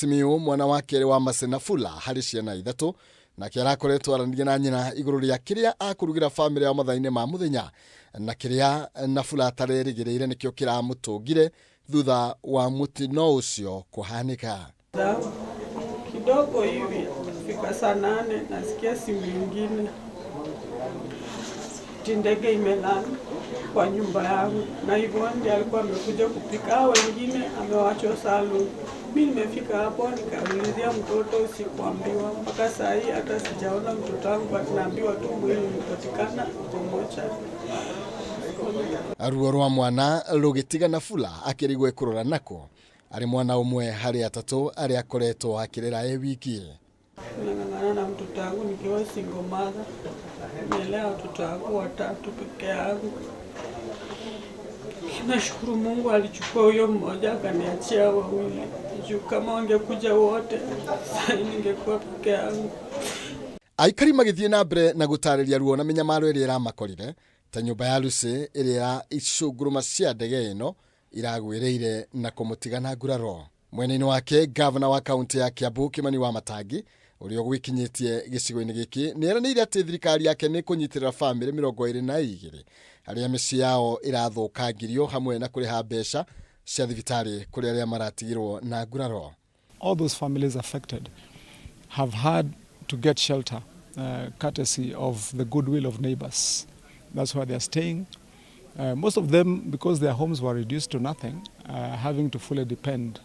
Simiyu mwana wa kerĩ wa Masenafula harĩ ciana ithatũ, nake arakoretwo aranĩria na nyina igũrũ rĩa kĩrĩa akũrugĩra bamĩrĩ yao mathaa-inĩ ma mũthenya, na kĩrĩa Nafula atarerĩgĩrĩire nĩkĩo kĩramũtũngire thutha wa mũtino ũcio kũhanĩka. Kidogo hivi fika saa 8 nasikia simu ingine ndege imelala kwa nyumba yangu, na hivyo ndiye alikuwa amekuja kupika, wengine amewachwa salon. Mimi nimefika hapo nikaulizia mtoto, sikuambiwa mpaka saa hii hata sijaona mtoto wangu, but naambiwa tu mwili umepatikana pamoja. Ruo rwa mwana rũgĩtiga Nafula akĩrigwo kũrora nako arĩ mwana ũmwe harĩ atatũ arĩa akoretwo akĩrera e wiki. Nang'ang'ana na mtoto wangu nikiwa single mother, nimelea watoto wangu watatu peke yangu. Nashukuru Mungu alichukua huyo mmoja akaniachia wawili. Juu kama wangekuja wote sasa ningekuwa peke yangu. Aikari magĩthiĩ na mbere na gũtarĩria ruo na mĩnyamaro ĩrĩa ĩramakorire ta nyũmba ya Lucy ĩrĩa icunguruma cia ndege ĩno iragwĩrĩire na kũmũtiga na nguraro. Mwena-inĩ wake gavana wa kaunti ya Kiambu Kimani wa Matangi ũrĩa ũgwĩkinyĩtie gĩcigo-inĩ gĩkĩ nĩ eranĩire atĩ thirikari yake nĩ kũnyitĩrĩra bamĩrĩ 22 arĩa mĩciĩ yao ĩrathũkangirio hamwe na kũrĩha mbeca cia thibitarĩ kũrĩ arĩa maratigirwo na nguraro. All those families affected have had to get shelter courtesy of the goodwill of neighbors. That's where they are staying. Most of them, because their homes were reduced to nothing, having to fully depend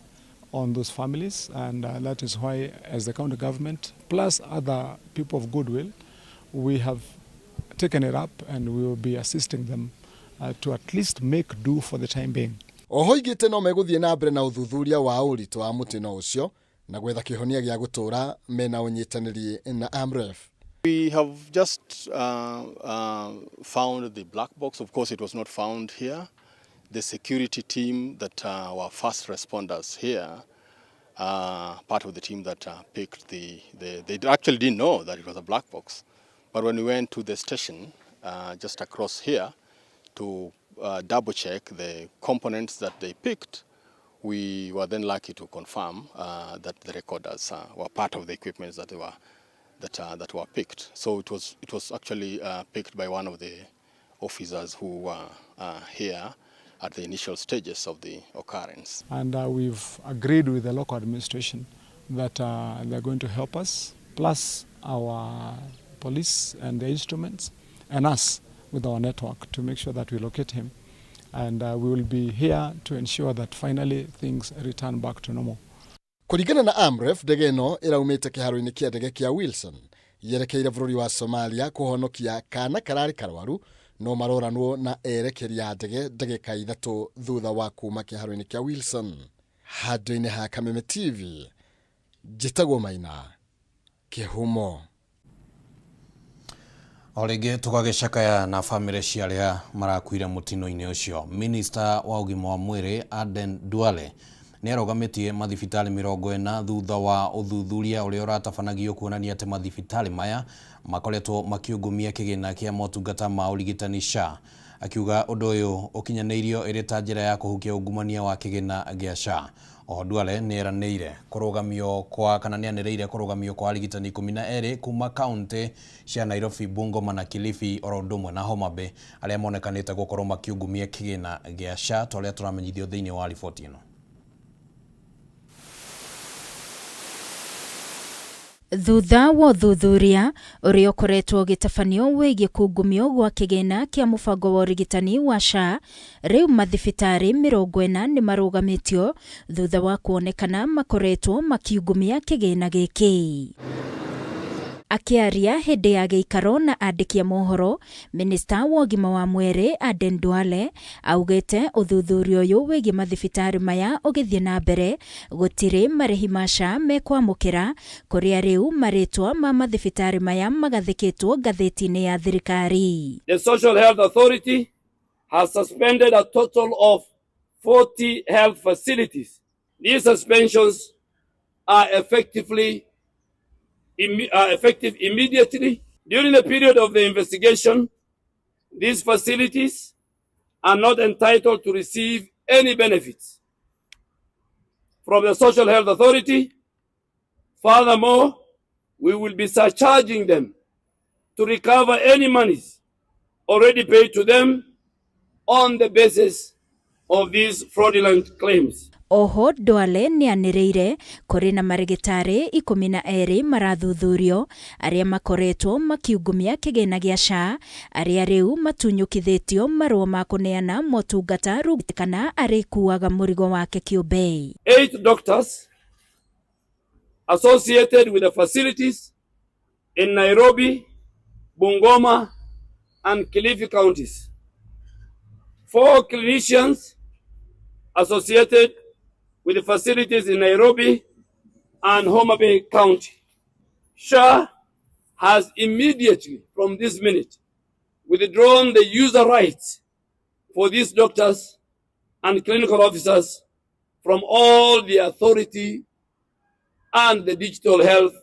on those families, and that is why, as the county government, plus other people of goodwill, we have taken it up and we will be assisting them to at least make do for the time being. Oho igĩte no megũthiĩ na mbere na ũthuthuria wa ũritũ wa mũtino ũcio na gwetha kĩhonia gĩa gũtũũra mena ũnyitanĩri na AMREF. We have just found the black box. Of course, it was not found here. The security team that were first responders here, part of the team that picked they actually didn't know that it was a black box. But when we went to the station just across here to double check the components that they picked, we were then lucky to confirm that the recorders were part of the equipment that they were that were picked. So it was actually picked by one of the officers who were here at the initial stages of the occurrence. And we've agreed with the local administration that they're going to help us, plus our police and the instruments, and us with our network to make sure that we locate him. And we will be here to ensure that finally things return back to normal. Kũringana na AMREF, ndege ĩno ĩraumĩte kĩharo-inĩ kĩa ndege kĩa Wilson yerekeire bũrũri wa Somalia kũhonokia kana kararĩ karwaru, no maroranwo na erekeri a ndege ndagĩka 3 thutha wa kuma kĩharo-inĩ kĩa Wilson. Handũ-inĩ ha Kameme TV, njĩtagwo Maina Kĩhumo. O rĩngĩ tũgagĩcakaya na bamĩrĩ cia arĩa marakuire mũtino-inĩ ũcio. Minista wa ũgima wa mwĩrĩ Aden Duale nĩ arũgamĩtie mathibitarĩ 40 thutha wa ũthuthuria ũrĩa ũratabanagio kuonania atĩ mathibitarĩ maya makoretwo makiungumia kĩgĩna kĩa motungata ma ũrigitani SHA. Akiuga ũndũ ũyũ ũkinyanĩirio ĩrĩ ta njĩra ya kũhukia ungumania wa kĩgĩna gĩa SHA. Oho Duale nĩ eranĩire kũrũgamio kwa kana nĩ anĩrĩire kũrũgamio kwa arigitani 12 kuma kaunti cia Nairobi, Bungoma na Kilifi oro ũndũ ũmwe na Homa Bay arĩa monekanĩte gũkorwo makiungumia kĩgĩna gĩa SHA ta ũrĩa tũramenyithio thĩinĩ wa riboti ĩno. Thutha wa ũthuthuria ũrĩa ũkoretwo ũgĩtabanio wĩgiĩ kungumio gwa kĩgĩna kĩa mũbango wa ũrigitani wa SHA, rĩu mathibitarĩ 40 nĩ marũgamĩtio thutha wa kuonekana makoretwo makiungumia kĩgĩna gĩkĩ. Akĩaria hĩndĩ ya gĩikaro na andĩki a mohoro, minista wa ũgima wa mwĩrĩ Aden Duale augĩte ũthuthuria ũyũ wĩgiĩ mathibitarĩ maya ũgĩthiĩ na mbere gũtirĩ marĩhi ma SHA mekwamũkĩra, kũrĩa rĩu marĩtwa ma mathibitarĩ maya magathĩkĩtwo ngathĩti-inĩ ya thirikari. The Social Health Authority has suspended a total of 40 health facilities. These suspensions are effective immediately. During the period of the investigation, these facilities are not entitled to receive any benefits from the Social Health Authority Furthermore, we will be surcharging them to recover any monies already paid to them on the basis of these fraudulent claims. Oho Duale nĩanĩrĩire kũrĩ na marĩgĩtarĩ 12 marathuthurio arĩa makoretwo makiungumia kĩgĩna gĩa SHA arĩa rĩu matunyũkithĩtio marũa ma kũneana motungata rungu kana arĩkuaga mũrigo wake kĩũmbe. 8 doctors associated with the facilities in Nairobi, Bungoma, and Kilifi counties. 4 clinicians associated with the facilities in Nairobi and Homa Bay County. SHA has immediately, from this minute, withdrawn the user rights for these doctors and clinical officers from all the authority and the digital health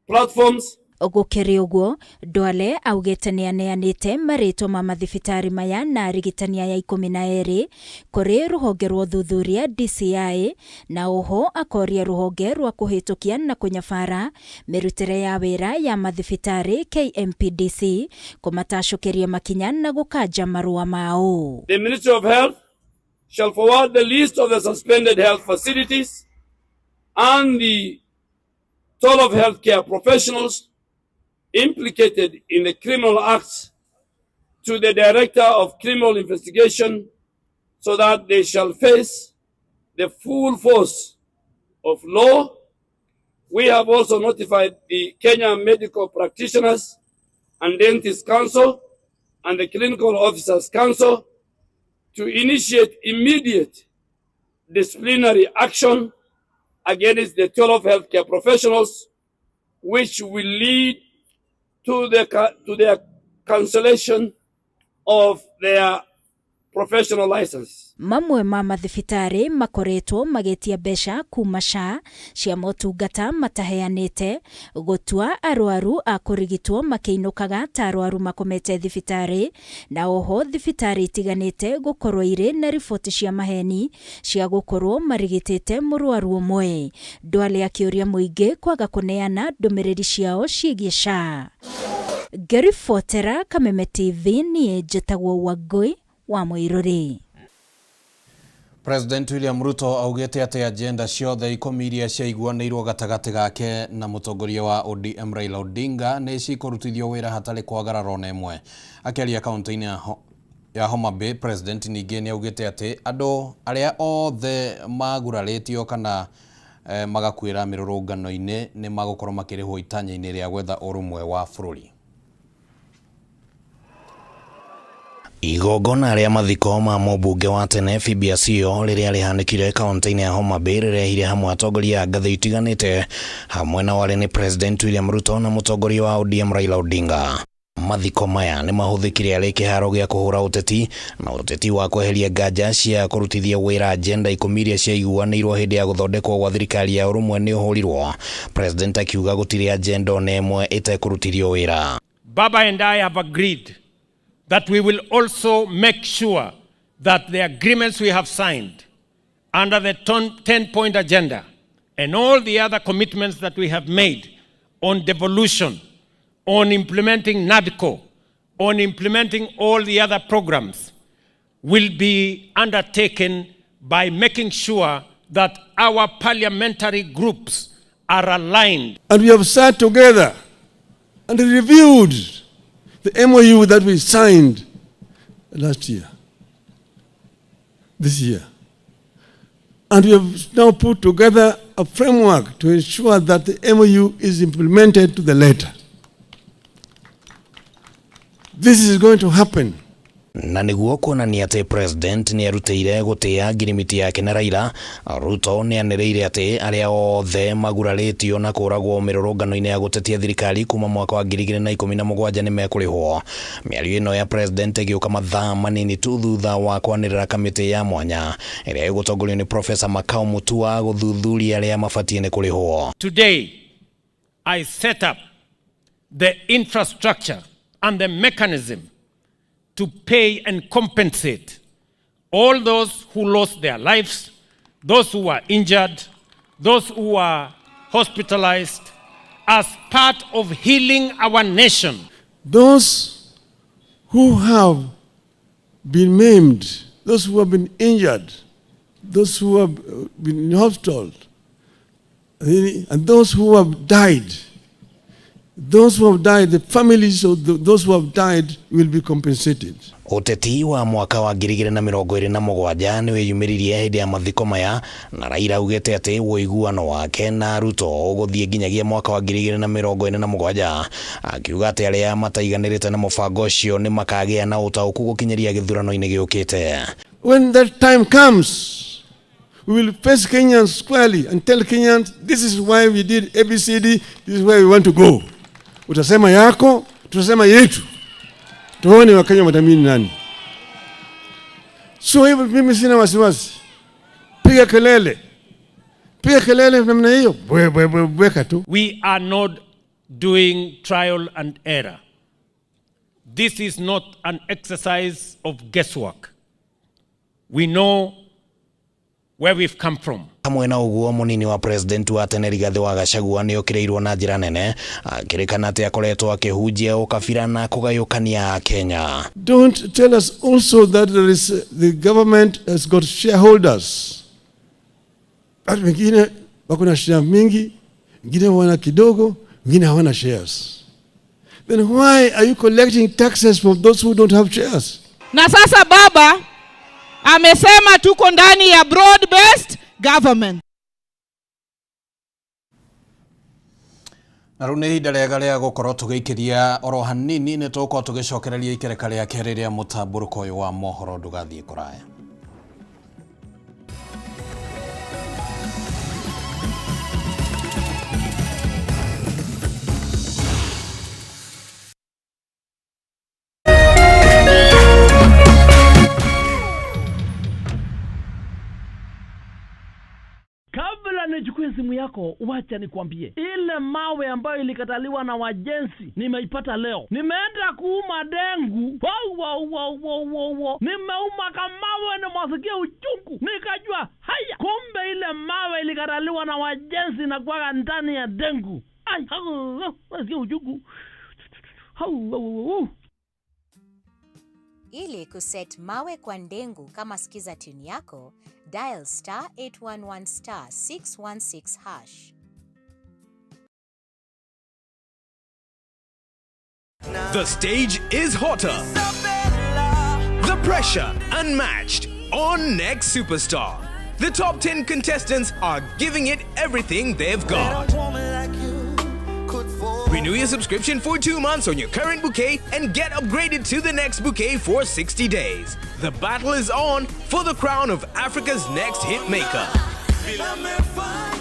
platforms. Gũkĩrĩ ũguo, Duale augĩte nĩaneanĩte marĩtwa ma mathibitarĩ maya na arigitani aya 12 kũrĩ rũhonge rwa ũthuthuria DCI na oho akoria rũhonge rwa kũhĩtũkia na kũnyabara mĩrutĩre ya wĩra ya mathibitarĩ KMPDC kũmatacũkĩria makinya na gũkanja marũa mao. The Ministry of Health shall forward the list of the suspended health facilities and the toll of healthcare professionals implicated in the criminal acts to the Director of Criminal Investigation so that they shall face the full force of law. We have also notified the Kenya Medical Practitioners and Dentists Council and the Clinical Officers Council to initiate immediate disciplinary action against the 12 healthcare professionals, which will lead to their cancellation of their professional license. Mamwe ma mathibitarĩ makoretwo magĩtia mbeca kuma SHA cia motungata mataheanĩte gũtua arwaru a kũrigitwo makĩinũkaga ta arwaru makomete thibitarĩ na oho thibitarĩ itiganĩte gũkorwo irĩ na riboti cia maheni cia gũkorwo marigitĩte mũrwaru ũmwe. Duale akĩũria mũingĩ kwaga kũneana ndũmĩrĩri ciao ciĩgiĩ SHA. Ngĩribotera Kameme TV niĩ njĩtagwo Wangũi wa Mũirũrĩ. President William Ruto augĩte atĩ agenda ciothe 10 iria ciaiguanĩirwo gatagatĩ gake na mũtongoria wa ODM Raila Odinga nĩ cikũrutithio wĩra hatarĩ kwagarara ona ĩmwe. Akĩaria kaunti-inĩ ya Homa Bay, President ningĩ nĩ augĩte atĩ andũ arĩa othe magurarĩtio kana magakuĩra mĩrũrũngano-inĩ nĩ magũkorwo makĩrĩhwo itanya-inĩ rĩa gwetha ũrũmwe wa bũrũri. Igongona rĩa mathiko ma mũmbunge wa tene Phoebe Asiyo rĩrĩa rĩhanĩkire kaunti-inĩ ya Homa Bay rĩrehire hamwe atongoria a ngathĩ itiganĩte hamwe na warĩ nĩ President William Ruto na mũtongoria wa ODM Raila Odinga. Mathiko maya nĩ mahũthĩkire arĩ kĩharo gĩa kũhũra ũteti na ũteti wa kweheria nganja cia kũrutithia wĩra agenda 10 iria ciaiguanĩirwo hĩndĩ ya gũthondekwo gwa thirikari ya ũrũmwe nĩ ũhũrirwo. President akiuga gũtirĩ agenda ona ĩmwe ĩtekũrutithio wĩra. Baba and I have agreed that we will also make sure that the agreements we have signed under the 10-point agenda and all the other commitments that we have made on devolution, on implementing NADCO, on implementing all the other programs, will be undertaken by making sure that our parliamentary groups are aligned. And we have sat together and reviewed the MOU that we signed last year, this year. And we have now put together a framework to ensure that the MOU is implemented to the letter. This is going to happen. Na nĩguo kuonania atĩ President nĩ arutĩire gũtĩa ngirimiti yake na Raila, Ruto nĩ anĩrĩire atĩ arĩa othe magurarĩtio na kũragwo mĩrũrũngano-inĩ ya gũtetia thirikari kuma mwaka wa 2017 nĩ mekũrĩhwo. Mĩario ĩno ya President ĩgĩũka mathaa manini tu thutha wa kwanĩrĩra kamĩtĩ ya mwanya ĩrĩa ĩgũtongorio nĩ Professor Makau Mutua gũthuthuria arĩa mabatiĩ nĩ kũrĩhwo. Today, I set up the infrastructure and the mechanism to pay and compensate all those who lost their lives, those who were injured, those who were hospitalized as part of healing our nation. Those who have been maimed, those who have been injured, those who have been in hospital, and those who have died, those who have died, the families of those who have died will be compensated. Ũteti wa mwaka wa 2027 nĩ wĩyumĩririe hĩndĩ ya mathiko maya na Raila augĩte atĩ ũiguano wake na Ruto ũgũthiĩ nginyagia mwaka wa 2047, akiuga atĩ arĩa mataiganĩrĩte na mũbango ũcio nĩ makagĩa na ũtaũku gũkinyĩria gĩthurano-inĩ gĩũkĩte. When that time comes, we will face Kenyans squarely and tell Kenyans, this is why we did ABCD, this is where we want to go. Utasema yako, tutasema yetu. Tuone Wakenya watamini nani. So hivyo mimi sina wasiwasi. Piga kelele. Piga kelele namna hiyo. Bwe, bwe, bwe, bweka tu. We are not doing trial and error. This is not an exercise of guesswork. We know where we've come from. Hamwe na ũguo, mũnini wa president wa tene Rigathĩ wa Gachagua nĩ okĩrĩirwo na njĩra nene akĩrĩkana atĩ akoretwo akĩhunjia ũkabira na kũgayũkania Kenya. Don't tell us also that there is, the government has got shareholders. Watu wengine wako na share mingi, wengine wana kidogo, wengine hawana shares. Then why are you collecting taxes from those who don't have shares? Na sasa baba amesema tuko ndani ya broad based government. Na rĩu nĩ ihinda rĩega rĩa gũkorwo tũgĩikĩria oro hanini nĩ tũgũkorwo tũgĩcokereria ikereka rĩa kerĩ rĩa mũtambũrũko ũyũ wa mohoro, ndũgathiĩ kũraya. Kabla nichukue simu yako, wacha nikwambie, ile mawe ambayo ilikataliwa na wajenzi nimeipata leo. Nimeenda kuuma dengu, wow, wow, wow, wow, wow, wow. Nimeuma kamawe na masikia uchungu, nikajua haya, kumbe ile mawe ilikataliwa na wajenzi na kuwaga ndani ya dengu. Ai, hau, hau, nasikia uchungu. Hau, hau, hau. Ili kuset mawe kwa ndengu kama skiza tune yako, dial star 811 star 616 hash. The stage is hotter. The pressure unmatched on Next Superstar. The top 10 contestants are giving it everything they've got. Renew your subscription for 2 months on your current bouquet and get upgraded to the next bouquet for 60 days. The battle is on for the crown of Africa's next hit maker.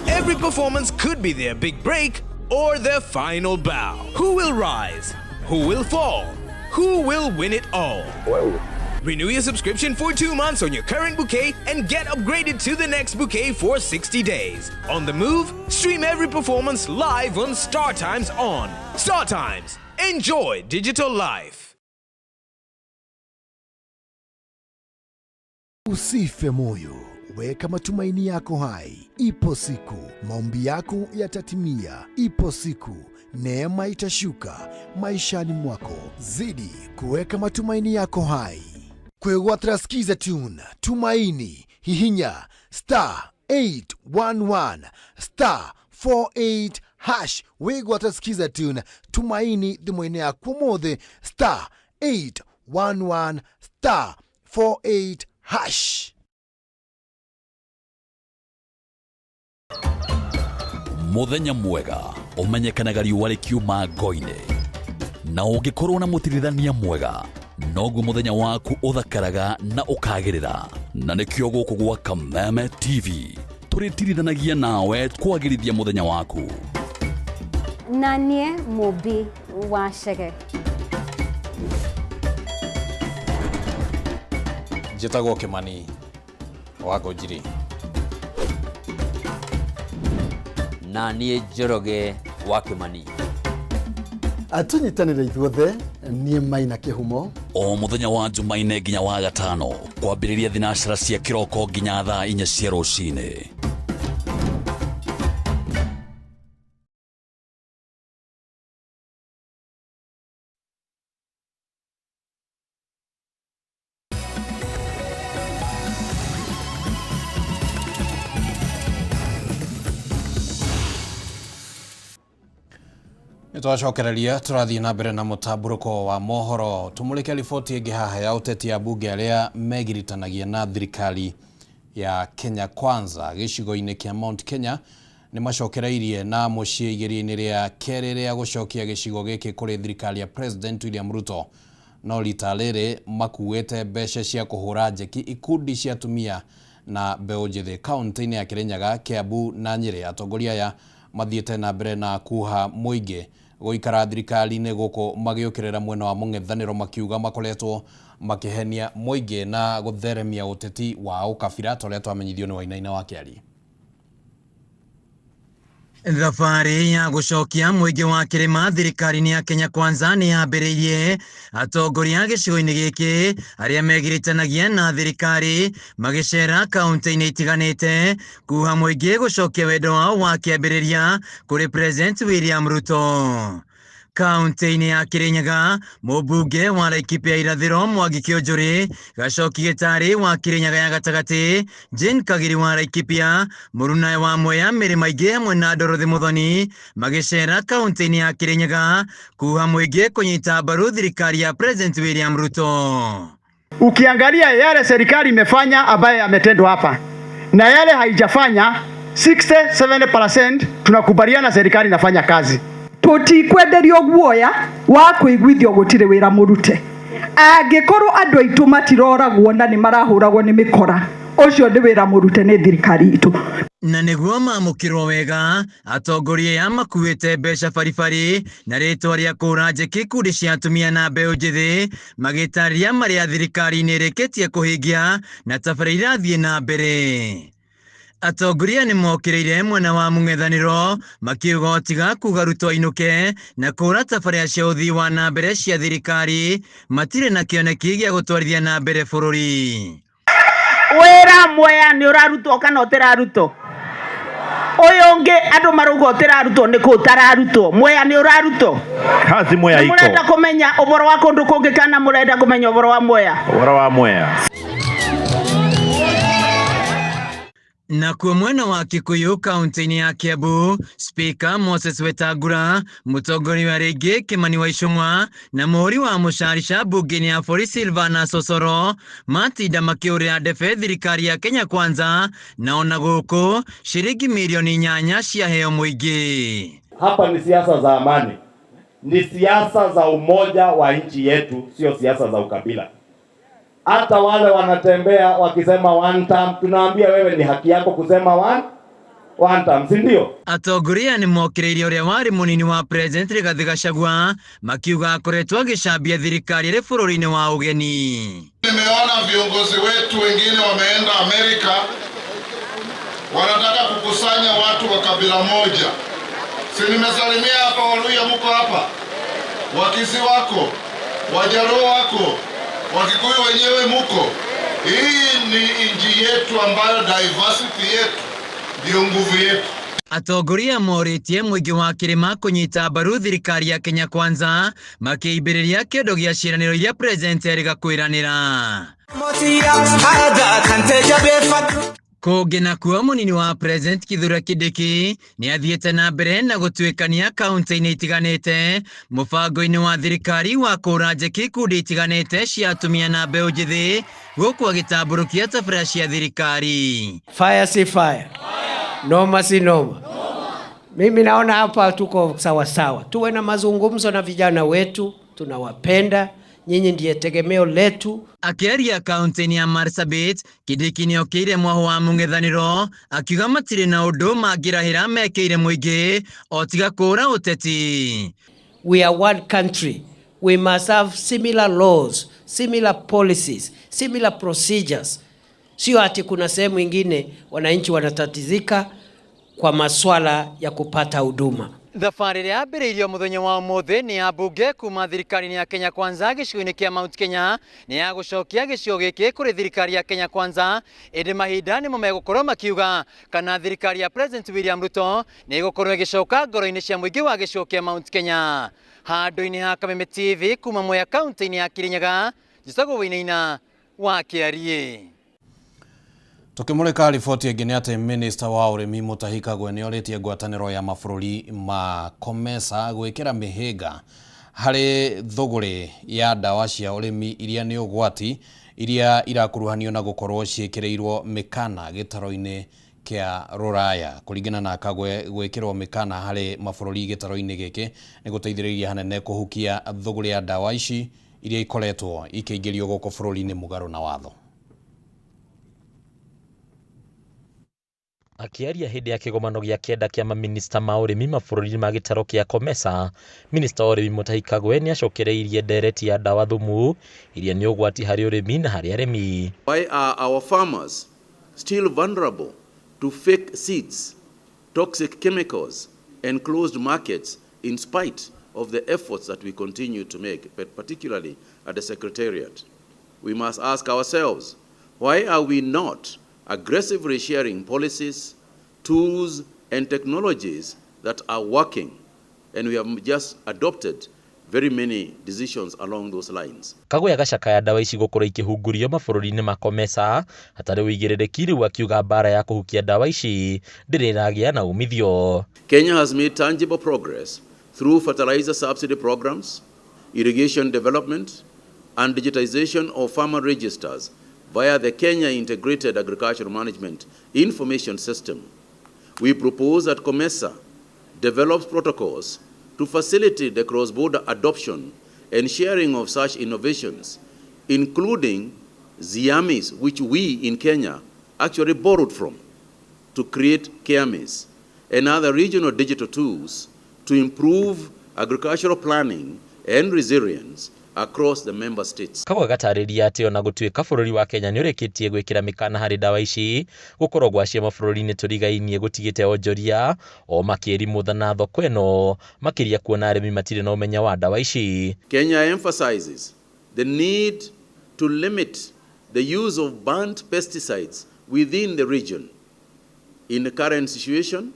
Every performance could be their big break or their final bow. Who will rise? Who will fall? Who will win it all? Renew your subscription for 2 months on your current bouquet and get upgraded to the next bouquet for 60 days. On the move, stream every performance live on Star Times On. Star Times, enjoy digital life. Usife moyo, weka matumaini yako hai. Ipo siku maombi yako yatatimia. Ipo siku neema itashuka maishani mwako. Zidi kuweka matumaini yako hai. Kwegwatira skiza tune Tumaini, hihinya star 811 star 48 hash. Wigwatira skiza tune Tumaini thimũ-inĩ yaku ũmũthĩ star 811 star 48 hash. Muthenya mwega umenyekanaga riũa rĩkiuma ngo-inĩ, na ũngĩkorwo na mũtirithania mwega noguo mũthenya waku ũthakaraga na ũkagĩrĩra. Na nĩkĩo gũkũ gwa Kameme TV tũrĩtirithanagia nawe kwagĩrithia mũthenya waku. Na niĩ Mũmbi wa Chege. Njĩtagwo Kĩmani wa Ngũnjiri. Na niĩ Njoroge wa Kĩmani. Tũnyitanĩre ithuothe, niĩ Maina Kĩhumo. O mũthenya wa Jumaine nginya wa gatano kwambĩrĩria thinacara cia kĩroko nginya thaa 4 cia rũcinĩ. Nĩ twacokereria tũrathiĩ na mbere na mũtambũrũko wa mohoro. Tũmũrĩke riboti ĩngĩ haha ya ũteti ambunge arĩa megiritanagia na thirikari ya Kenya Kwanza gĩcigo-inĩ kĩa Mount Kenya nĩ macokereirie na mũciĩ igeria-inĩ rĩa kerĩ rĩa gũcokia gĩcigo gĩkĩ kũrĩ thirikari ya President William Ruto. No rita rĩrĩ makuĩte mbeca cia kũhũra njeki ikundi cia atumia na mbeũ njĩthĩ kaunti-inĩ ya Kirinyaga, Kiambu na Nyĩrĩ. Atongoria aya mathiĩte na mbere na kuha mũingĩ gũikara thirikari-inĩ gũkũ magĩũkĩrĩra mwena wa mũng'ethanĩro makiuga makoretwo makĩhenia mũingĩ na gũtheremia ũteti wa ũkabira ta ũrĩa twamenyithio nĩ Wainaina wa Kĩarie. Thabarĩ ya gũcokia mũingĩ wa kĩrĩma thirikari-inĩ ya Kenya Kwanza nĩ yambĩrĩirie. Atongoria gĩcigo-inĩ gĩkĩ arĩa megiritanagia na thirikari magĩcera kaunti-inĩ itiganĩte kuha mũingĩ gũcokia wendo wao wa kĩambĩrĩria kũrĩ President William Ruto. Kaunti-inĩ ya Kirinyaga, mũmbunge wa Laikipia Irathĩro Mwangi Kĩũnjũrĩ, Gacoki Gĩtarĩ wa Kirinyaga ya gatagatĩ, Jane Kagiri wa Laikipia, mũrunawe wa Mwea Mĩrĩ Maingĩ hamwe na Dorothy Muthoni magĩcera kaunti-inĩ ya Kirinyaga kuha mũingĩ kũnyita mbaru thirikari ya President William Ruto. Ukiangalia yale serikali imefanya ambaye yametendwa hapa na yale haijafanya, 67% tunakubaliana serikali inafanya kazi. Tutikwenderio guoya wa kuiguithio gutire wira murute. Angikorwo andu aitu matiroragwo na ni marahuragwo ni mikora, ucio ni wira murute ni thirikari itu. Na nĩguo mamũkĩrwo wega, atongoria aya makuĩte mbeca baribari na rĩtwa rĩa kũũra njeki ikundi cia atumia na mbeũ njĩthĩ magĩtarĩria marĩa thirikari nĩ ĩrĩkĩtie kũhingia na tabarĩra irathiĩ na mbere. Atongoria nĩ mokĩrĩire mwena wa mũng'ethanĩro makiuga o tiga kuga Ruto ainũke na kũũra tabarĩra cia ũthii wa na mbere cia thirikari matirĩ na kĩoneki gĩa gũtwarithia na mbere bũrũri. Wĩra Mwea nĩ ũrarutwo kana ũtĩrarutwo? Ũyũ ũngĩ andũ marauga ũtĩrarutwo nĩ kũ ũtararutwo? Mwea nĩ ũrarutwo? Kazi Mwea iko. Mũrenda kũmenya ũhoro wa kũndũ kũngĩ kana mũrenda kũmenya ũhoro wa Mwea? Ũhoro wa Mwea. Nakuo mwena wa Kikuyu kaunti-inĩ ya Kiambu, Speaker Moses Wetangula, mũtongoria wa rĩngĩ Kimani wa Ichung'wa na mũhũri wa mũcarica mbunge-inĩ ya bũrũri Silvana Sosoro matinda makĩũrĩra ndebe thirikari ya Kenya Kwanza, na ona gũkũ ciringi milioni 8 ciaheo mũingĩ. Hapa ni siasa za amani, ni siasa za umoja wa nchi yetu, sio siasa za ukabila. Hata wale wanatembea wakisema one term, tunaambia wewe ni haki yako kusema one term, si ndio? Atongoria nĩ mokĩrĩirie ũrĩa warĩ mũnini wa President Rigathĩ Gachagua makiuga akoretwo agĩcambia thirikari ĩrĩ bũrũri-inĩ wa ũgeni. Nimeona viongozi wetu wengine wameenda Amerika, wanataka kukusanya watu wa kabila moja. Si nimesalimia hapa Waluhya, mko hapa, Wakisi wako, Wajaluo wako, Wakikuyu wenyewe muko. Hii ni nchi yetu ambayo diversity yetu ndio nguvu yetu. Atongoria morĩtie mũingĩ wa kĩrĩma kũnyita mbaru thirikari ya Kenya Kwanza makĩimbĩrĩria kĩondo gĩa ciĩranĩro iria President erĩga kwĩranĩra. Kũngĩ nakuo mũnini wa President Kithure Kindiki nĩ athiĩte na mbere na gũtuĩkania kaunti-inĩ itiganĩte mũbango-inĩ wa thirikari wa kũũra njeki ikundi itiganĩte cia atumia na mbeũ njĩthĩ gũkũ agĩtambũrũkia tabarĩra cia thirikari. Fire si fire. Noma si noma. Mimi naona hapa tuko sawa sawa. Tuwe na mazungumzo na vijana wetu, tunawapenda. Nyinyi ndiye tegemeo letu. Akĩaria kaunti-inĩ ya Marsabit, Kindiki nĩokĩire mwaho wa mũng'ethanĩro akiuga matirĩ na ũndũ mangĩrahĩra mekĩire mũingĩ o tiga kũũra ũteti. We are one country. We must have similar laws, similar policies, similar procedures. Sio ati kuna sehemu ingine wananchi wanatatizika kwa maswala ya kupata huduma. Thabarĩ ĩrĩa yambĩrĩirio mũthenya wa ũmũthĩ nĩ ya mbunge kuma thirikari-inĩ ya Kenya Kwanza gĩcigo-inĩ kĩa Mount Kenya nĩ ya gũcokia gĩcigo gĩkĩ kũrĩ thirikari ya Kenya Kwanza, ĩndĩ mahinda nĩmo megũkorwo makiuga kana thirikari ya President William Ruto nĩ ĩgũkorwo ĩgĩcoka ngoro-inĩ cia mũingĩ wa gĩcigo kĩa Mount Kenya. Handũ-inĩ ha Kameme TV kuma Mwea kaunti-inĩ ya Kirinyaga, njĩtagwo Wainaina wa Kĩariĩ. Tukimurika riboti ĩngĩ nĩ atĩ minista wa ũrĩmi Mutahi Kagwe nĩ orĩtie ngwatanĩro ya mabũrũri ma COMESA gwĩkĩra mĩhĩnga harĩ thũgũrĩ ya ndawa cia ũrĩmi iria nĩ ũgwati iria irakuruhanio na gũkorwo ciĩkĩrĩirwo mĩkana gĩtaro-inĩ kĩa rũraya. Kũringana na Kagwe, gwĩkĩrwo mĩkana harĩ mabũrũri gĩtaro-inĩ gĩkĩ nĩ gũteithĩrĩirie hanene kũhukia thũgũrĩ ya ndawa ici iria ikoretwo ikĩingĩrio gũkũ bũrũri-inĩ mũgarũ na watho. Akĩaria hĩndĩ ya kĩgomano gĩa kenda kĩa mamĩnĩsta ma ũrĩmi mabũrũri ma gĩtaro kĩa COMESA, minista wa ũrĩmi Mutahi Kagwe nĩacokereirie ndereti ya ndawa thumu iria nĩ ũgwati harĩ ũrĩmi na harĩ arĩmi. Why are our farmers still vulnerable to fake seeds, toxic chemicals, and closed markets in spite of the efforts that we continue to make, but particularly at the Secretariat? We must ask ourselves, why are we not aggressively sharing policies, tools, and technologies that are working? And we have just adopted very many decisions along those lines. Kagwe agacakaya ndawa ici gũkorwo ikĩhungurio mabũrũri-inĩ ma COMESA hatarĩ ũigĩrĩrĩki, rĩu akiuga mbara ya kũhukia ndawa ici ndĩrĩ ĩragĩa na umithio. Kenya has made tangible progress through fertilizer subsidy programs, irrigation development, and digitization of farmer registers via the Kenya Integrated Agricultural Management Information System. We propose that COMESA develops protocols to facilitate the cross-border adoption and sharing of such innovations, including ZIAMIS, which we in Kenya actually borrowed from, to create KEAMIS and other regional digital tools to improve agricultural planning and resilience across the member states. Kagwe agatarĩria atĩ ona gũtuĩka bũrũri wa Kenya nĩ ũrĩkĩtie gwĩkĩra mĩkana harĩ ndawa ici, gũkorwo gwacio mabũrũri-inĩ tũrigainie gũtigĩte onjoria o makĩrimũtha na thoko ĩno, makĩria kuona arĩmi matirĩ na ũmenyo wa ndawa ici. Kenya emphasizes the need to limit the use of banned pesticides within the region. In the current situation,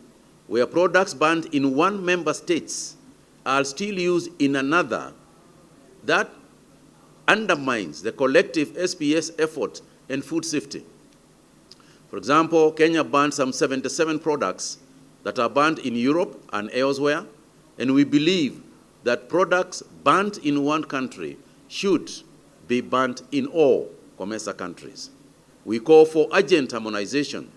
where products banned in one member states are still used in another, that undermines the collective SPS effort and food safety. For example, Kenya banned some 77 products that are banned in Europe and elsewhere, and we believe that products banned in one country should be banned in all COMESA countries. We call for urgent harmonization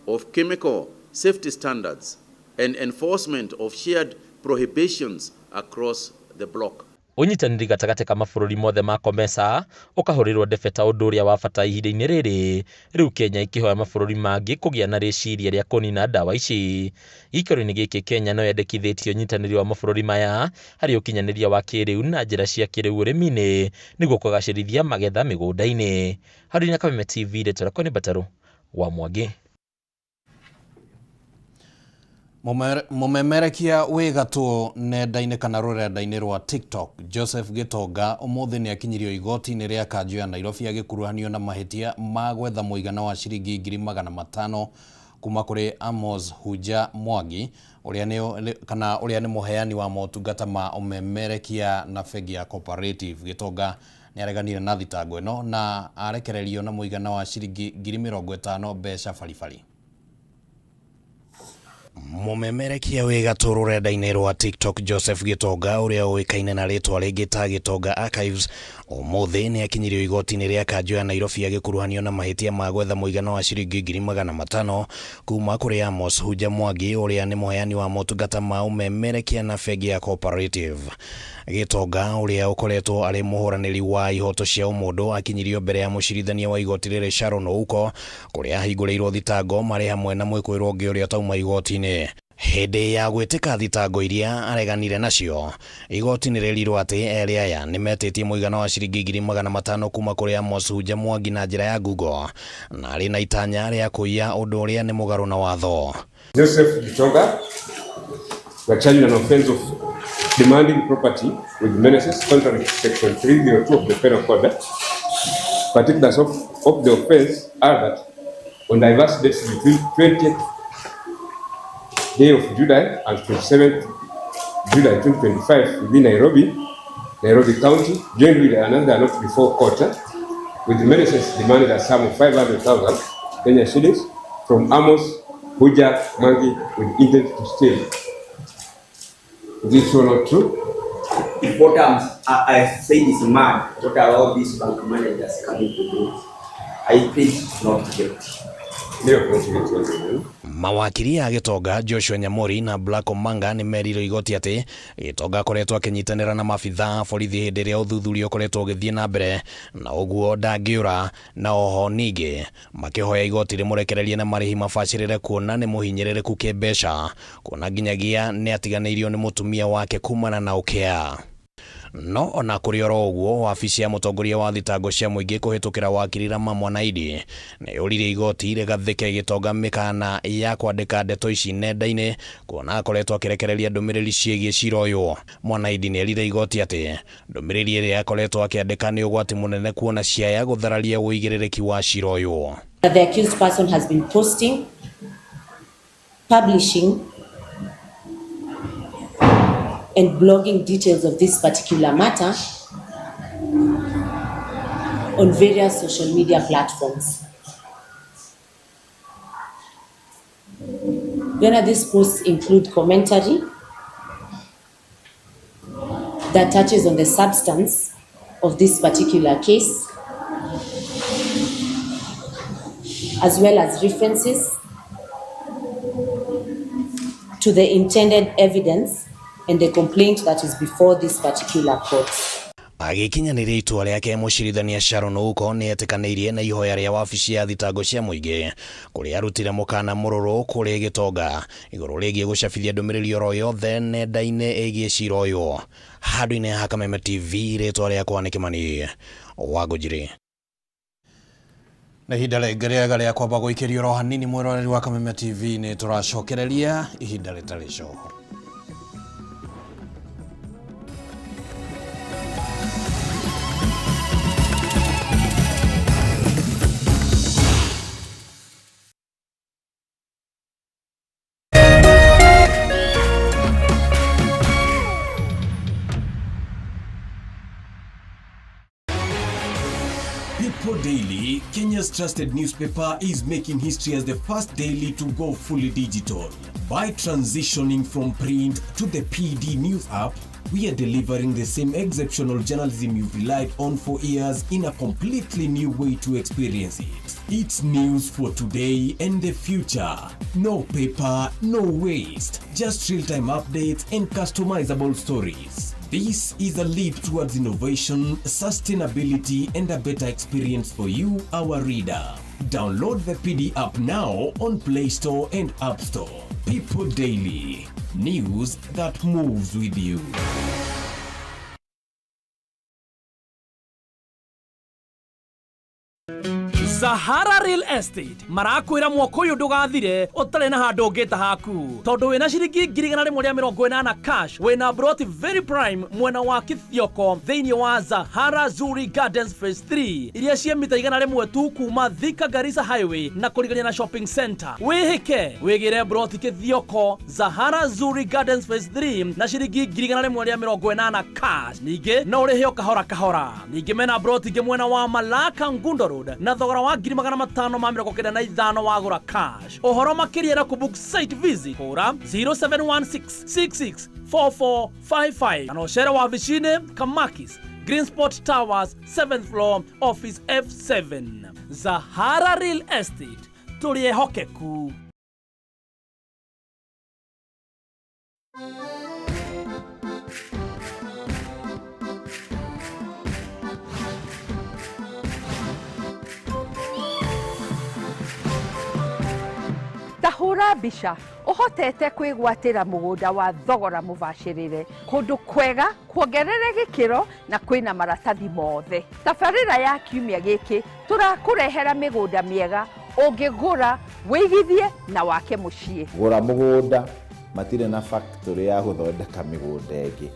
of chemical safety standards and enforcement of shared prohibitions across the bloc. Ũnyitanĩri gatagatĩ ka mabũrũri mothe ma COMESA ũkahũrĩrwo ndebe ta ũndũ ũrĩa wa bata ihinda-inĩ rĩrĩ, rĩu Kenya ĩkĩhoya mabũrũri mangĩ kũgĩa na rĩciria rĩa kũnina ndawa ici. Gĩikaro-inĩ gĩkĩ Kenya no yendekithĩtie ũnyitanĩri wa mabũrũri maya harĩ ũkinyanĩria wa kĩrĩu na njĩra cia kĩrĩu ũrĩmi-inĩ nĩguo kũgacĩrithia magetha mĩgũnda-inĩ. Harũni na Kameme TV, rĩtwa rĩakwa nĩ Mbatarũ wa Mwangi. Mũmemerekia wĩ gatũ nenda-inĩ kana rũrenda-inĩ rwa TikTok Joseph Gitonga ũmũthĩ nĩ akinyirio igoti-inĩ rĩa kanjũ ya Nairobi agĩkuruhanio na mahĩtia ma gwetha mũigana wa ciringi 500,000 kuma kũrĩ Amos Huja Mwangi ũrĩa nĩ kana ũrĩa nĩ mũheani wa motungata ma ũmemerekia na bengi ya Cooperative. Gitonga nĩ areganire na thitango ĩno na arekererio na mũigana wa ciringi 50,000 mbeca baribari. Mũmemerekia wĩ gatũ rũrenda-inĩ rwa TikTok Joseph Gitonga ũrĩa ũĩkaine na rĩtwa rĩngĩ ta Gitonga Archives ũmũthĩ nĩ akinyirio igoti-inĩ rĩa kanjũ ya Nairobi agĩkuruhanio na mahĩtia ma gwetha mũigana wa ciringi 500,000 kuma kũrĩ Amos Huja Mwangi ũrĩa nĩ mũheani wa motungata ma ũmemerekia na bengi ya Cooperative. Gitonga ũrĩa ũkoretwo arĩ mũhũranĩri wa ihoto cia ũmũndũ akinyirio mbere ya mũcirithania wa igoti rĩrĩ Sharon Ouko kũrĩa ahingũrĩirwo thitango marĩ hamwe na mwĩkũĩrwo ũngĩ ũrĩa ũtauma igoti-inĩ. Hĩndĩ ya gwĩtĩka thitango iria areganire nacio, igoti nĩ rĩerirwo atĩ erĩ aya nĩ metĩtie mũigana wa ciringi 500,000 kuma kũrĩ Amos Huja Mwangi na njĩra ya Google na arĩ na itanya rĩa kũiya ũndũ ũrĩa nĩ mũgarũ na watho. Joseph Gitonga were charged an offense of demanding property with menaces contrary to section 302 of the Penal Code. Particulars of the offense are that on diverse dates between 20th day of July and 27th July 2025 within Nairobi County, joined with another not before court, with menaces demanded a sum of 500,000 Kenya shillings from Amos Huja Mwangi with intent to steal. Is it true or not true? If what I said is mad, what are all these bank managers coming to do? I plead not guilty. Mawakiri a Gĩtonga Joshua Nyamori na Black Omanga nĩ merire igoti atĩ Gĩtonga akoretwo akĩnyitanĩra na maabithaa a borithi hĩndĩ ĩrĩa ũthuthuria ũkoretwo ũgĩthiĩ na mbere na ũguo ndangĩũra, na oho ningĩ makĩhoya igoti rĩmũrekererie na marĩhi mabacĩrĩre kuona nĩ mũhinyĩrĩrĩku kĩmbeca, kuona nginyagia nĩ atiganĩirio nĩ mũtumia wake kumana na ũkĩa. No ona kũrĩ oro ũguo, wabici ya mũtongoria wa thitango cia mũingĩ kũhĩtũkĩra wakiri Rama Mwanaidi nĩ yũririe igoti rĩgathĩke Gĩtonga mĩkana ya kwandĩka ndeto ici nenda-inĩ kuona akoretwo akĩrekereria ndũmĩrĩri ciĩgiĩ cira ũyũ. Mwanaidi nĩ erire igoti atĩ ndũmĩrĩri ĩrĩa akoretwo akĩandĩka nĩ ũgwati mũnene kuona ciaya gũthararia ũigĩrĩrĩki wa cira ũyũ. The accused person has been posting, publishing and blogging details of this particular matter on various social media platforms. Your Honor, these posts include commentary that touches on the substance of this particular case, as well as references to the intended evidence and the complaint that is before this particular court. Agĩkinyanĩria itua rĩake, mũcirithania Sharon Ouko nĩ etĩkanĩirie na ihoya rĩa wabici ya thitango cia mũingĩ kũrĩa arutire mũkana mũrũrũ kũrĩ Gĩtonga igũrũ rĩgiĩ gũcabithia ndũmĩrĩri oro yothe nenda-inĩ ĩgiĩ cira ũyũ. Handũ-inĩ ha Kameme TV, rĩtwa rĩakwa nĩ Kĩmani wa Ngũnjiri. Na ihinda rĩngĩ rĩega rĩa kwamba gũikĩrio oro hanini mwĩroreri wa Kameme TV, nĩ tũracokereria ihinda rĩtarĩ coho. People Daily, Kenya's trusted newspaper, is making history as the first daily to go fully digital. By transitioning from print to the PD News app, we are delivering the same exceptional journalism you've relied on for years in a completely new way to experience it. It's news for today and the future. No paper, no waste. Just real-time updates and customizable stories. This is a leap towards innovation, sustainability, and a better experience for you, our reader. Download the PD app now on Play Store and App Store. People Daily, news that moves with you. Sahara Real Estate marakwĩra mwaka ũyũ ndũgathire ũtarĩ na handũ ũngĩta haku, tondũ wĩna ciringi 180,000 cash, wĩna broti very prime mwena wa Kithioko thĩinĩ wa Zahara Zuri Gardens Phase 3 iria ciĩ mita 100 tu kuma Thika Garissa Highway na kũrigania na shopping center. Wĩhĩke wĩgĩre broti Kithioko Zahara Zuri Gardens Phase 3 na ciringi 180,000 cash. Ningĩ no ũrĩhe o kahora kahora. Ningĩ mena broti ingĩ mwena wa Malaka Ngundo Road na thogora wa 595,000 wagũra cash. Ũhoro makĩria na kũbook site visit hũra 0716664455 kana ũcere wabici-inĩ Kamakis Green Spot Towers 7th floor office F7. Zahara Real Estate, tũrĩ ehokeku. Ta hũra mbica ũhotete kwĩgwatĩra mũgũnda wa thogora mũbacĩrĩre kũndũ kwega kuongerere gĩkĩro na kwĩna maratathi mothe. Tabarĩra ya kiumia gĩkĩ tũrakũrehera mĩgũnda mĩega ũngĩgũra wĩigithie na wake mũciĩ. Gũra mũgũnda, matirĩ na factory ya gũthondeka mĩgũnda ĩngĩ.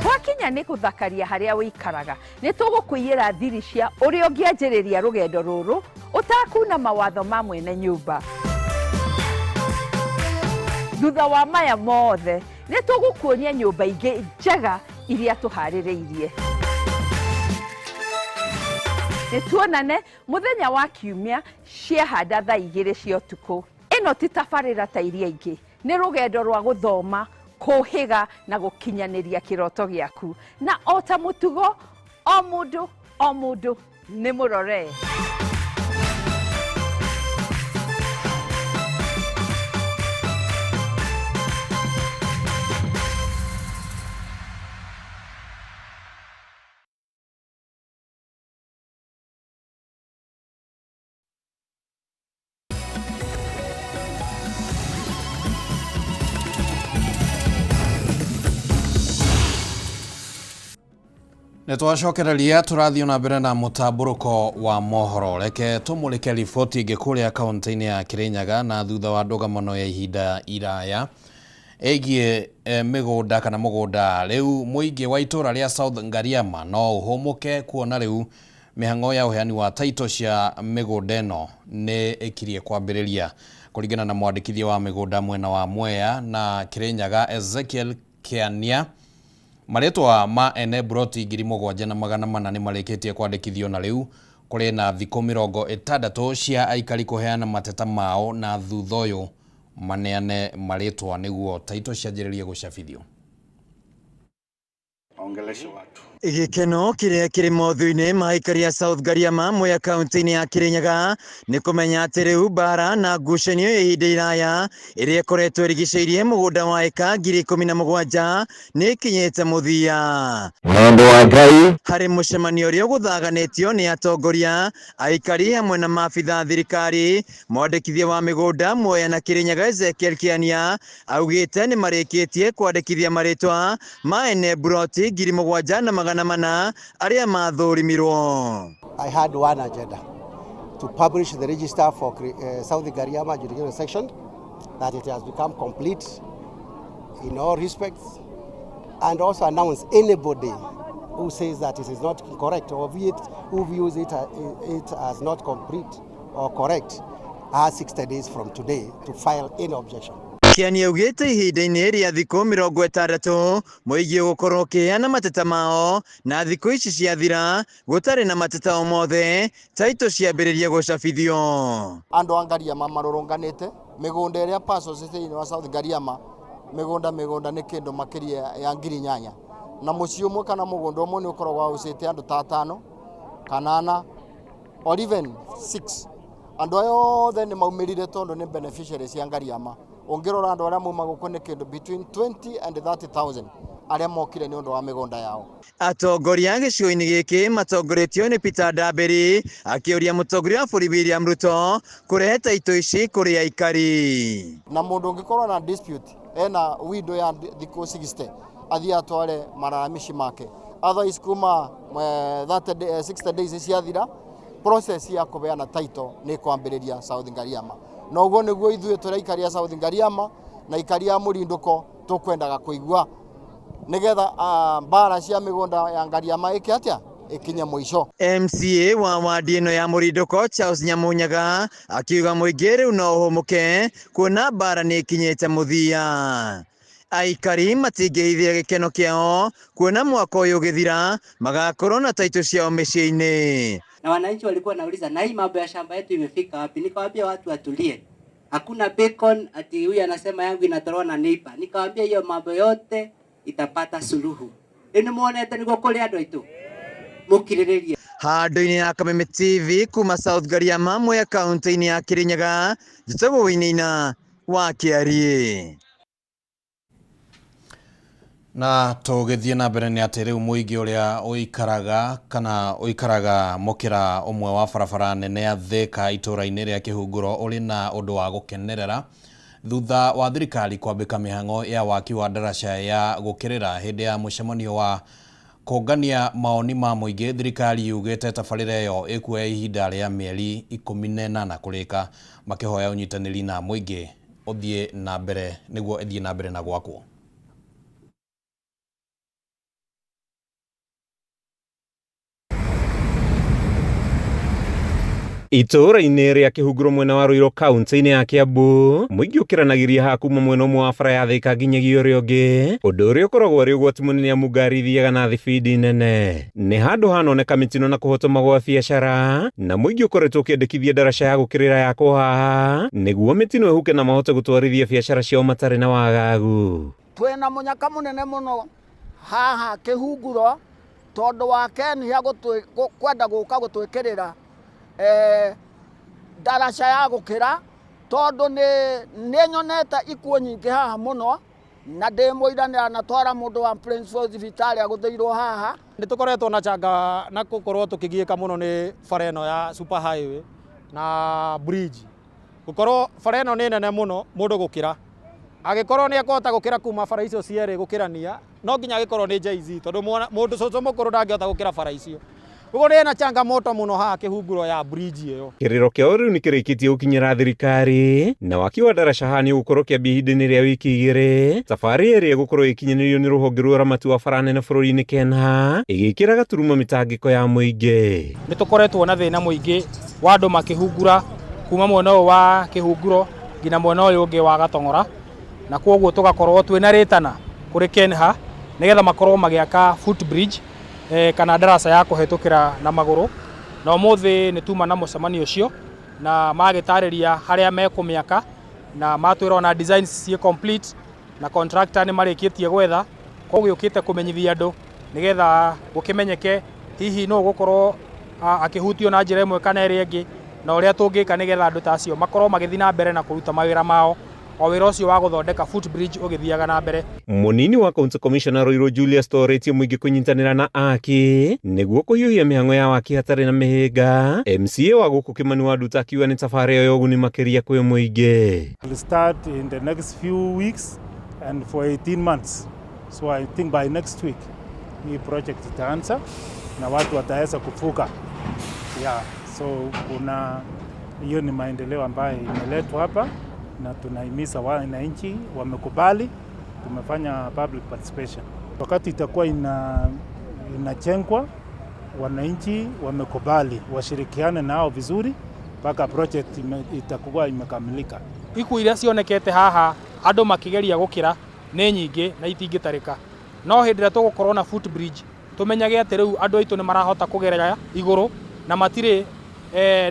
Twakinya nĩ gũthakaria harĩa ũikaraga, nĩ tũgũkũiyĩra thiri cia ũrĩa ũngĩanjĩrĩria rũgendo rũrũ ũtakuna mawatho ma mwene nyũmba. Thutha wa maya mothe nĩ tũgũkuonia nyũmba ingĩ njega iria tũharĩrĩirie. Nĩ tuonane mũthenya wa kiumia ciahanda thaa 2 cia ũtukũ. Ĩno ti tabarĩra ta iria ingĩ, nĩ rũgendo rwa gũthoma, kũhĩga na gũkinyanĩria kĩroto gĩaku. Na o ta mũtugo, o mũndũ o mũndũ nĩ mũrore. Nĩ twacokereria tũrathiĩ na mbere na mũtambũrũko wa mohoro. Reke tũmũrĩke riboti ĩngĩ kũrĩa kaũntĩ-inĩ ya Kirinyaga na thutha wa ndũgamano ya ihinda iraya ĩgiĩ mĩgũnda kana mũgũnda. Rĩu mũingĩ wa itũũra rĩa South Ngariama no ũhũmũke kuona rĩu mĩhang'o ya ũheani wa taito cia mĩgũnda ĩno nĩ ĩkirie kwambĩrĩria. Kũringana na mwandĩkithia wa mĩgũnda mwena wa Mwea na Kirinyaga Ezekiel Kĩania, marĩtwa ma ene broti 7400 nĩ marĩkĩtie kwandĩkithio na rĩu kũrĩ na thikũ 60 cia aikari kũheana mateta mao na thutha ũyũ maneane marĩtwa nĩguo taito cianjĩrĩrie gũcabithio. Ongeleshe watu. Gĩkeno kĩrĩa kĩrĩ mothiũ-inĩ ma aikari a South Ngariama Mwea kaũntĩ-inĩ ya Kirinyaga nĩ kũmenya atĩ rĩu mbara na ngucanio ya ihinda iraya ĩrĩa ĩkoretwo ĩrigicĩirie mũgũnda wa ĩka 17,000 nĩ ĩkinyĩte mũthia. Mũndũ wa Ngai. Harĩ mũcemanio ũrĩa ũgũthaganĩtio nĩ atongoria aikari hamwe na maabitha a thirikari, mwandĩkithia wa mĩgũnda Mwea na Kirinyaga Ezekiel Kĩania augĩte nĩ marĩkĩtie kwandĩkithia marĩtwa ma ene mburoti 7400 arĩa mathũrimirwo. I had one agenda, to publish the register for South Ngariama jurisdiction section, that it has become complete in all respects, and also announce anybody who says that it is not correct or who views it as not complete or correct has 60 days from today to file any objection. Kĩani augĩte ihinda-inĩ rĩa thikũ 60 mũingĩ ũgũkorwo ũkĩheana mateta mao na thikũ ici ciathira gũtarĩ na mateta o mothe taito ciambĩrĩrie gũcabithio. Andũ a Ngariama marũrũnganĩte mĩgũnda ĩrĩa parcels thĩinĩ wa South Ngariama, mĩgũnda nĩ kĩndũ makĩria ya 8,000 na mũciĩ ũmwe kana mũgũnda ũmwe nĩ ũkoragwo waũcĩte andũ ta 5 kana 4 or even 6. Andũ aya othe nĩ maumĩrire tondũ nĩ beneficiaries cia Ngariama. Ũngĩrora andũ arĩa mauma gũkũ nĩ kĩndũ between 20 and 30,000 arĩa mokire nĩ ũndũ wa mĩgũnda yao. Atongoria a gĩcigo-inĩ gĩkĩ matongoretio nĩ Peter Ndambĩri akĩũria mũtongoria wa bũrũri William Ruto kũrehe taito ici kũrĩ aikari. Na mũndũ ũngĩkorwo na dispute ena window ya thikũ 60 athiĩ atware malalamishi make, otherwise kuma 60 days ciathira process ya kũheana title nĩ kwambĩrĩria South Ngariama. Na ũguo nĩguo ithuĩ tũraikaria South Ngariama na ikaria mũrindũko tũkwendaga kũigua nĩgetha mbara cia mĩgũnda ya Ngariama ĩke atĩa ĩkinye mũico. MCA wa wadi ĩno ya mũrindũko Charles Nyamunyaga akiuga mũingĩ rĩu no ũhũmũke kuona mbara nĩ ĩkinyĩte mũthia. Aikari matingĩhithia gĩkeno kĩao kuona mwaka ũyũ ũgĩthira magakorwo na taito ciao mĩciĩ-inĩ. Na wananchi walikuwa nauliza na hii mambo ya shamba yetu imefika wapi? Nikawaambia watu watulie. Hakuna bacon ati huyu anasema yangu inatolewa na neighbor. Nikawaambia hiyo mambo yote itapata suluhu. Ĩno muonete niguo kũrĩ andũ aitũ. Mũkirĩrĩrie. Handũ-inĩ ya Kameme TV kuma South Ngariama Mwea kaũntĩ-inĩ ya Kirinyaga, njĩtagwo Wainaina wa Kĩariĩ. Na tũgĩthiĩ na mbere nĩ atĩ rĩu mũingĩ ũrĩa ũikaraga kana ũikaraga mũkĩra ũmwe wa barabara nene ya Thika itũũra-inĩ rĩa Kĩhunguro ũrĩ na ũndũ wa gũkenerera thutha wa thirikari kwambĩka mĩhang'o ya waki wa ndaraca ya gũkĩrĩra hĩndĩ ya mũcemanio wa kũngania maoni ma mũingĩ. Thirikari yugĩte tabarĩra ĩyo ĩkuoya ihinda rĩa mĩeri 18 kũrĩka, makĩhoya ũnyitanĩri na mũingĩ ũthiĩ na mbere nĩguo ĩthiĩ na mbere na gwakwo. Itũũra-inĩ rĩa Kĩhunguro mwena wa Ruiru kaunti-inĩ ya Kiambu, mũingĩ ũkĩranagĩria haha kuma mwena ũmwe wa bara ya Thika nginyagia ũrĩa ũngĩ, ũndũ ũrĩa ũkoragwo ũrĩ ũgwati mũnene amu ngari ithiaga na thibindi nene. Nĩ handũ hanoneka mĩtino na kũhotoma gwa biacara, na mũingĩ ũkoretwo ũkĩendekithia ndaraca ya gũkĩrĩra yakwo haha nĩguo mĩtino ĩhuke na mahote gũtwarithia biacara ciao matarĩ na wagagu. Twĩna mũnyaka mũnene mũno haha Kĩhunguro tondũ wa Kenya kwenda gũka gũtwĩkĩrĩra ndaraca ya gũkĩra, tondũ nĩ nyonete ikuũ nyingĩ haha mũno, na ndĩ mũira nĩ anatwara mũndũ wa Prince thibitarĩ agũthĩirwo haha. Nĩ tũkoretwo na changa na gũkorwo tũkĩgiĩka mũno nĩ bara ĩno ya super highway na bridge. Gũkorwo bara ĩno nĩ nene mũno mũndũ gũkĩra. Angĩkorwo nĩ ekũhota gũkĩra kuma bara icio cierĩ gũkĩrania, no nginya agĩkorwo nĩ Jay-Z, tondũ mũndũ cũcũ mũkũrũ ndangĩhota gũkĩra bara icio. Ũguo nĩ na changamoto mũno haha Kĩhunguro ya bridge ĩyo. Kĩrĩro kĩao rĩu nĩ kĩrĩkĩtie gũkinyĩra thirikari, na waki wa ndaraca haha nĩ ũgũkorwo ũkĩambia ihinda-inĩ rĩa wiki igĩrĩ, thabarĩ ĩrĩa ĩgũkorwo ĩkinyanĩrio nĩ rũhonge rwa ũramati wa bara nene bũrũri-inĩ KENHA, ĩgĩkĩra gaturuma mĩtangĩko ya mũingĩ. Nĩ tũkoretwo na thĩna mũingĩ wa andũ makĩhungura kuma mwena ũyũ wa Kĩhunguro nginya mwena ũyũ ũngĩ wa Gatong'ora, na kwoguo tũgakorwo twĩna rĩtana kũrĩ KENHA nĩgetha makorwo magĩaka footbridge kana ndaraca ya kũhetũkĩra na magũrũ. Na ũmũthĩ nĩ tuma na mũcemanio ũcio na magĩtarĩria harĩa mekũmĩaka, na matwĩra ona designs ciĩ complete na contractor nĩ marĩkĩtie gwetha, koguo gĩũkĩte kũmenyithia andũ nĩgetha gũkĩmenyeke hihi nũ ũgũkorwo akĩhutio na njĩra ĩmwe kana ĩrĩa ĩngĩ, na ũrĩa tũngĩka nĩgetha andũ ta acio makorwo magĩthiĩ na mbere na kũruta mawĩra mao o wĩra ũcio wa gũthondeka footbridge ũgĩthiaga na mbere. Mũnini wa County Commissioner Ruiru Julius Torĩtie mũingĩ kũnyitanĩra na aki nĩguo kũhiũhia mĩhang'o ya waki hatarĩ na mĩhĩnga. MCA wa gũkũ Kimani wa Nduta akiuga nĩ tabarĩra ĩyo ya ũguni makĩria kwĩ mũingĩ. We'll start in the next few weeks and for 18 months. So I think by next week hii project itaanza na watu wataweza kuvuka. Yeah, so kuna hiyo ni maendeleo ambayo imeletwa hapa na tunahimiza wananchi wamekubali. Tumefanya public participation. Wakati itakuwa inajengwa, wananchi wamekubali washirikiane nao vizuri mpaka project itakuwa imekamilika. Ikuũ iria cionekete haha andũ makĩgeria gũkĩra nĩ nyingĩ na itingĩtarĩka, no hĩndĩ ĩrĩa tũgũkorwo na footbridge tũmenyage atĩ rĩu andũ aitũ nĩ marahota kũgerera igũrũ na matirĩ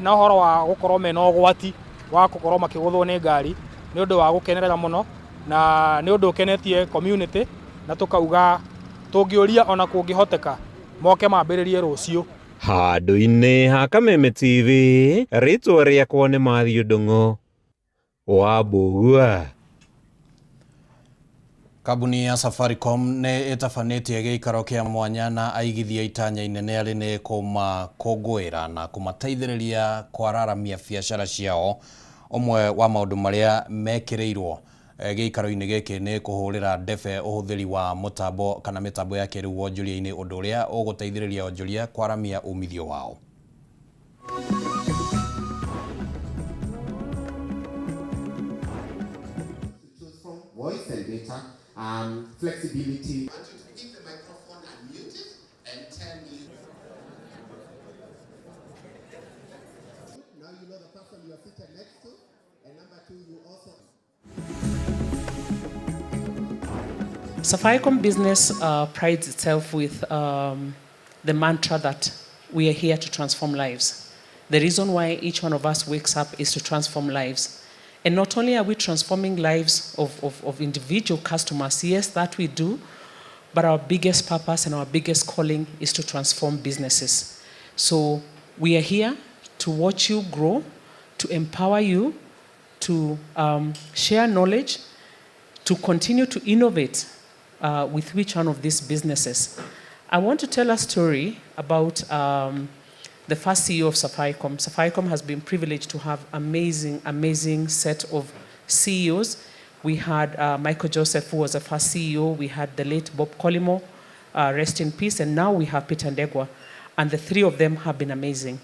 na ũhoro wa gũkorwo mena ũgwati wa gũkorwo makĩgũthwo nĩ ngari. Nĩ ũndũ wa gũkenerera mũno na nĩ ũndũ ũkenetie community, na tũkauga tũngĩũria ona kũngĩhoteka moke mambĩrĩrie rũciũ. Handũ-inĩ ha Kameme TV, rĩtwa rĩakwa nĩ Matthew Ndung'u wa Mbũgua. Kambuni ya Safaricom nĩ ĩtabanĩtie gĩikaro kĩa mwanya na aigithia itanya inene arĩ nĩ kũmakũngũĩra na kũmateithĩrĩria kwararamia biacara ciao. Ũmwe wa maũndũ marĩa mekĩrĩirwo gĩikaro-inĩ gĩkĩ nĩ kũhũrĩra ndebe ũhũthĩri wa mũtambo kana mĩtambo ya kĩrĩu wonjoria-inĩ, ũndũ ũrĩa ũgũteithĩrĩria onjoria kwaramia umithio wao. Voice and data, flexibility. Now you know the person you are seated next to, and number two, you also. Safaricom Business prides itself with the mantra that we are here to transform lives. The reason why each one of us wakes up is to transform lives. And not only are we transforming lives of individual customers, yes, that we do, but our biggest purpose and our biggest calling is to transform businesses. So we are here to watch you grow, to empower you, to share knowledge, to continue to innovate with each one of these businesses. I want to tell a story about the first CEO of Safaricom. Safaricom has been privileged to have amazing, amazing set of CEOs. We had Michael Joseph, who was the first CEO. We had the late Bob Collymore, rest in peace. And now we have Peter Ndegwa. And the three of them have been amazing.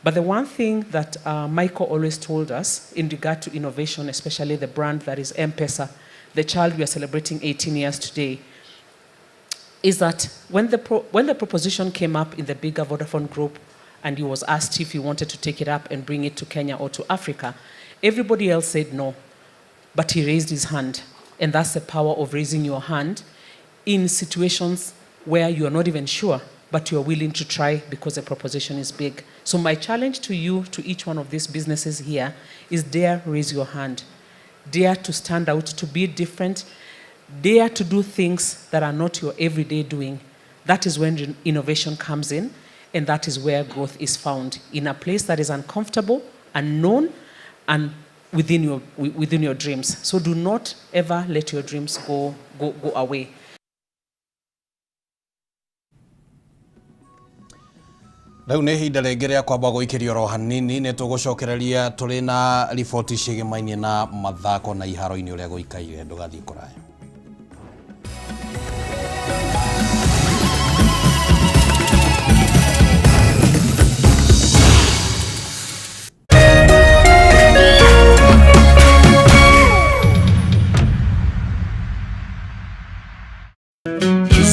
But the one thing that Michael always told us in regard to innovation, especially the brand that is M-Pesa, the child we are celebrating 18 years today, is that when the proposition came up in the bigger Vodafone group, and he was asked if he wanted to take it up and bring it to Kenya or to Africa. Everybody else said no, but he raised his hand. And that's the power of raising your hand in situations where you are not even sure, but you are willing to try because the proposition is big. So my challenge to you, to each one of these businesses here, is dare raise your hand. Dare to stand out, to be different. Dare to do things that are not your everyday doing. That is when innovation comes in, and that is where growth is found, in a place that is uncomfortable, unknown, and within your dreams. So do not ever let your dreams go away. Rĩu nĩ ihinda rĩngĩ rĩa kwamba gũikĩrio oro hanini nĩ tũgũcokereria tũrĩ na riboti ciĩgĩmainie na mathako na iharo-inĩ ũrĩa gũikaire ndũgathiĩ kũraya.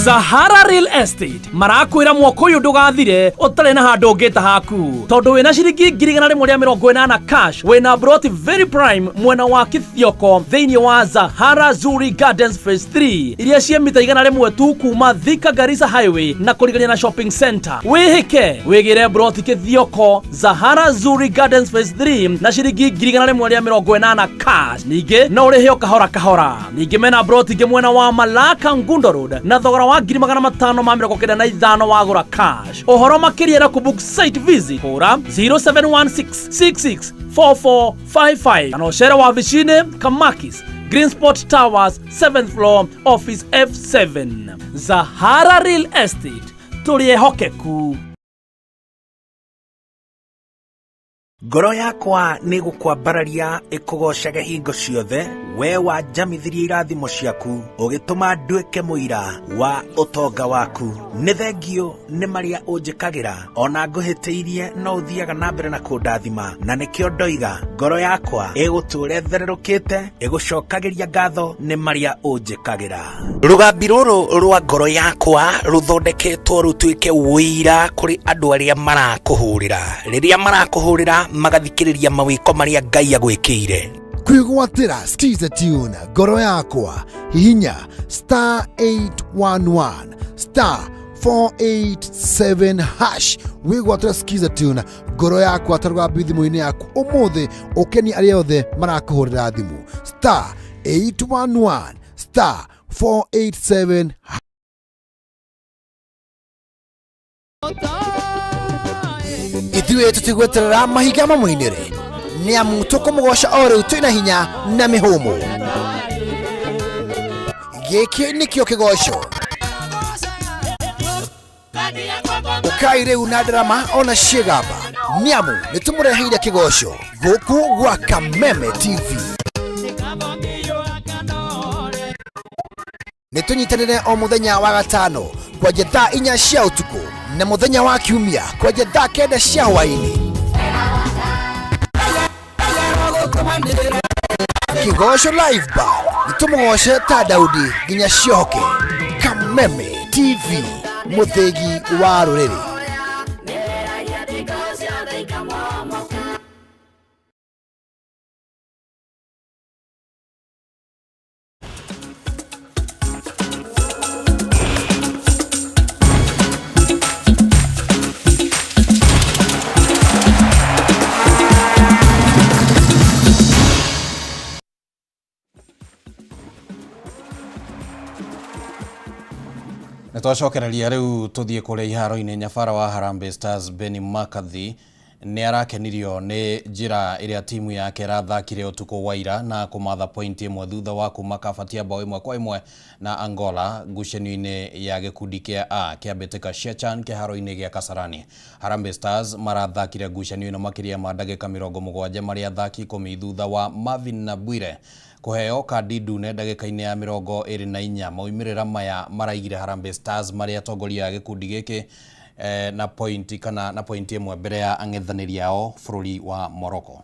Sahara Real Estate marakwira mwaka uyu ndugathire utari na handu ungita haku tondu wina ciringi 180 cash wina broti very prime mwena wa Kithioko thiini wa Zahara Zuri Gardens Phase 3 iria cie mita 100 tu kuma Thika Garissa Highway na kurigania na shopping center. Wihike wigire broti Kithioko Zahara Zuri Gardens Phase 3 na ciringi 180 cash ningi no urihe o kahora kahora. Ningi mena broti ingi mwena wa Malaka Ngundo Road na thogora wa 595 wagura cash. Uhoro makiria na kubook site visit hura 0716664455 kana ucere wabici-inĩ Kamakis Green Spot Towers 7th floor office F7. Zahara Real Estate tũrĩ ehokeku. Ngoro yakwa nĩ gũkwambararia ĩkũgocage hingo ciothe, we wanjamithirie irathimo ciaku ũgĩtũma nduĩke mũira wa ũtonga waku. Nĩ thengio nĩ marĩa ũnjĩkagĩra, ona ngũhĩtĩirie no ũthiaga na mbere na kũndathima, na nĩkĩo ndoiga ngoro yakwa ĩgũtũũra ĩthererũkĩte ĩgũcokagĩria ngatho nĩ marĩa ũnjĩkagĩra. Rũgambi rũrũ rwa ngoro yakwa rũthondeketwo rũtuĩke ũira kũrĩ andũ arĩa marakũhũrĩra. Rĩrĩa marakũhũrĩra magathikĩrĩria mawĩko marĩa Ngai agwĩkĩire. Kwĩgwatĩra Skiza Tune ngoro yakwa hihinya star 811 star 487 hash wĩgwatĩra Skiza Tune ngoro yakwa ta rũgambi thimũ-inĩ yaku ũmũthĩ ũkenie arĩa othe marakũhũrĩra thimũ star 811 star 487. Ithuĩ tũtigweterera mahiga mamũinĩre nĩ amu tũkũmũgoca o rĩu twĩna hinya na mĩhũmũ. Gĩkĩ nĩkĩo kĩgoco. Ũkai rĩu na ndarama ona ciĩgamba nĩ amu nĩtũmũreheire kĩgoco gũkũ gwa Kameme TV. Nĩtũnyitanĩre o mũthenya wa gatano kwanja thaa 4 cia ũtukũ na mũthenya wa kiumia kwanja thaa 9 cia hwaĩ-inĩ. Kĩgoco Live Band nĩtũmũgoce ta Daudi nginya ciohoke. Kameme TV mũthĩgi wa rũrĩrĩ. Twacokereria riu tuthie kuria iharo-inĩ. Nyabara wa Harambee Stars Benny McCarthy nĩ arakenirio nĩ njĩra ĩrĩa timu yake ĩrathakire ũtukũ wa ira na kũmatha pointi ĩmwe thutha wa kuma kabatia bao 1-1 na Angola ngucanio-inĩ ya gĩkundi kĩa A kĩa mbĩtĩka cia CHAN kĩharo-inĩ gĩa Kasarani. Harambee Stars marathakire ngucanio ĩno makĩria ma ndagĩka 70 marĩ athaki 10 thutha wa Marvin Nabwire kũheo kandi ndune ndagĩka-inĩ ya 24. Maumĩrĩra maya maraigire Harambee Stars marĩ atongoria a gĩkundi gĩkĩ na pointi kana na pointi ĩmwe mbere ya ang'ethanĩri ao bũrũri wa Morocco.